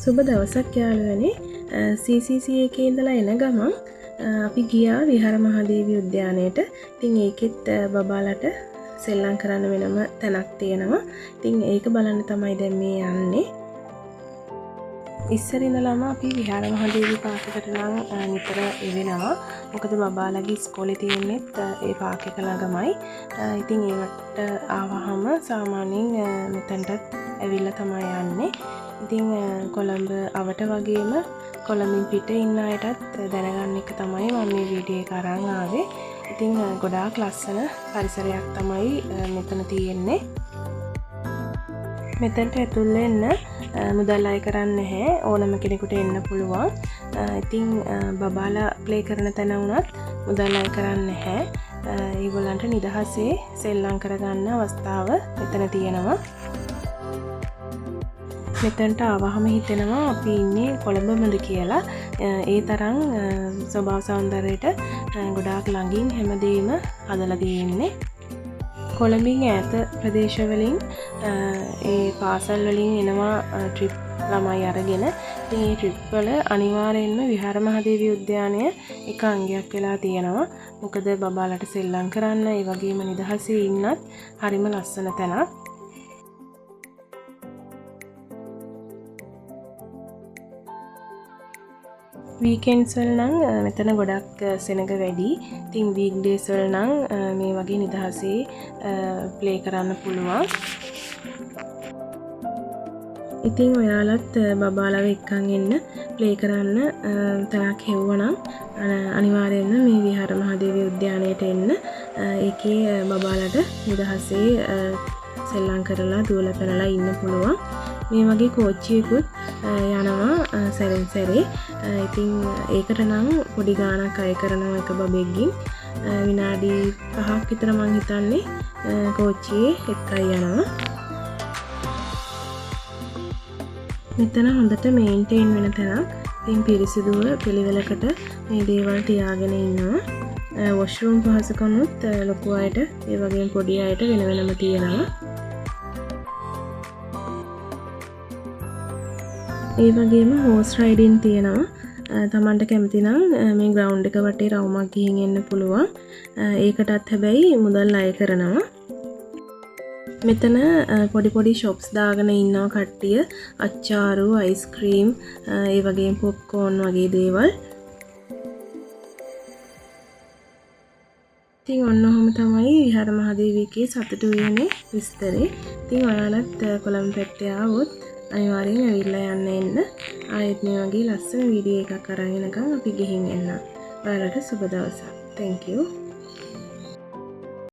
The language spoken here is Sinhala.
සුබ දවසක් යාළුවනේ. CCC එකේ ඉඳලා එන ගමන් අපි ගියා විහාර මහදේවි උද්‍යානයට. ඉතින් ඒකෙත් බබාලට සෙල්ලම් කරන්න වෙනම තැනක් තියෙනවා. ඉතින් ඒක බලන්න තමයි දැන් මේ යන්නේ. ඉස්සර ඉඳලම අපි විහාර මහදේවි පාක් එකට නම් නිතර එවෙනවා. මොකද බබාලගේ ඉස්කෝලේ තියෙන්නෙත් ඒ පාක් එක ළඟමයි. ඉතින් ඒවට ආවහම සාමාන්‍යයෙන් මෙතනටත් ඇවිල්ලා තමයි යන්නේ. ඉතින් කොළඹ අවට වගේම කොළඹින් පිට ඉන්න අයටත් දැනගන්න එක තමයි මම මේ වීඩියෝ එක අරන් ආවේ. ඉතින් ගොඩාක් ලස්සන පරිසරයක් තමයි මෙතන තියෙන්නේ. මෙතනට ඇතුල් වෙන්න මුදල් අය කරන්නේ නැහැ. ඕනම කෙනෙකුට එන්න පුළුවන්. ඉතින් බබාලා ප්ලේ කරන තැන වුණත් මුදල් අය කරන්නේ නැහැ. ඒගොල්ලන්ට නිදහසේ සෙල්ලම් කරගන්න අවස්ථාව මෙතන තියෙනවා. මෙතනට ආවහම හිතෙනවා අපි ඉන්නේ කොළඹමද කියලා. ඒ තරම් ස්වභාව සෞන්දර්යයට ගොඩාක් ළඟින් හැමදේම හදලා තියෙන්නේ. කොළඹින් ඈත ප්‍රදේශවලින් ඒ පාසල් වලින් එනවා ට්‍රිප් ළමයි අරගෙන. ඉතින් ඒ ට්‍රිප් වල අනිවාර්යෙන්ම විහාර මහදේවි උද්‍යානය එක අංගයක් වෙලා තියෙනවා. මොකද බබාලට සෙල්ලම් කරන්න, ඒ වගේම නිදහසේ ඉන්නත් හරිම ලස්සන තැනක්. වීකෙන්ඩ්ස් වල නම් මෙතන ගොඩක් සෙනග වැඩි. ඉතින් වීක් ඩේස් වල නම් මේ වගේ නිදහසේ ප්ලේ කරන්න පුළුවන්. ඉතින් ඔයාලත් බබාලව එක්කන් එන්න ප්ලේ කරන්න තැනක් හෙව්වනම් අනිවාර්යයෙන්ම මේ විහාර මහදේවි උද්‍යානයට එන්න. ඒකේ බබාලට නිදහසේ සෙල්ලම් කරලා දුවලා පැනලා ඉන්න පුළුවන්. මේ වගේ කෝච්චියකුත් යනවා සැරෙන් සැරේ. ඉතින් ඒකට නම් පොඩි ගාණක් අය කරනවා එක බබෙක්ගෙන්. විනාඩි 5ක් විතර මං හිතන්නේ කෝච්චියේ එක්කයි යනවා. මෙතන හොඳට මේන්ටේන් වෙන තැනක්. ඉතින් පිරිසිදුව පිළිවෙලකට මේ දේවල් තියාගෙන ඉන්නවා. වොෂ්රූම් පහසුකමුත් ලොකු අයට ඒ වගේම පොඩි අයට වෙන වෙනම තියෙනවා. ඒ වගේම හෝස් රයිඩින් තියෙනවා. තමන්ට කැමති නම් මේ ග්‍රවුන්ඩ් එක වටේ රවුමක් ගිහින් එන්න පුළුවන්. ඒකටත් හැබැයි මුදල් අය කරනවා. මෙතන පොඩි පොඩි ෂොප්ස් දාගෙන ඉන්නවා කට්ටිය. අච්චාරු, අයිස්ක්‍රීම්, ඒ වගේම පොප්කෝන් වගේ දේවල්. ඉතින් ඔන්න ඔහොම තමයි විහාර මහදේවියගේ සතුටු උයනේ විස්තරේ. ඉතින් ඔයාලත් කොළඹ පැත්තේ ආවොත් අනිවාර්යෙන් ඇවිල්ලා යන්න එන්න. ආයෙත් මේ වගේ ලස්සන වීඩියෝ එකක් අරන් එනකන් අපි ගිහින් එන්න. ඔයාලට සුබ දවසක්. Thank you.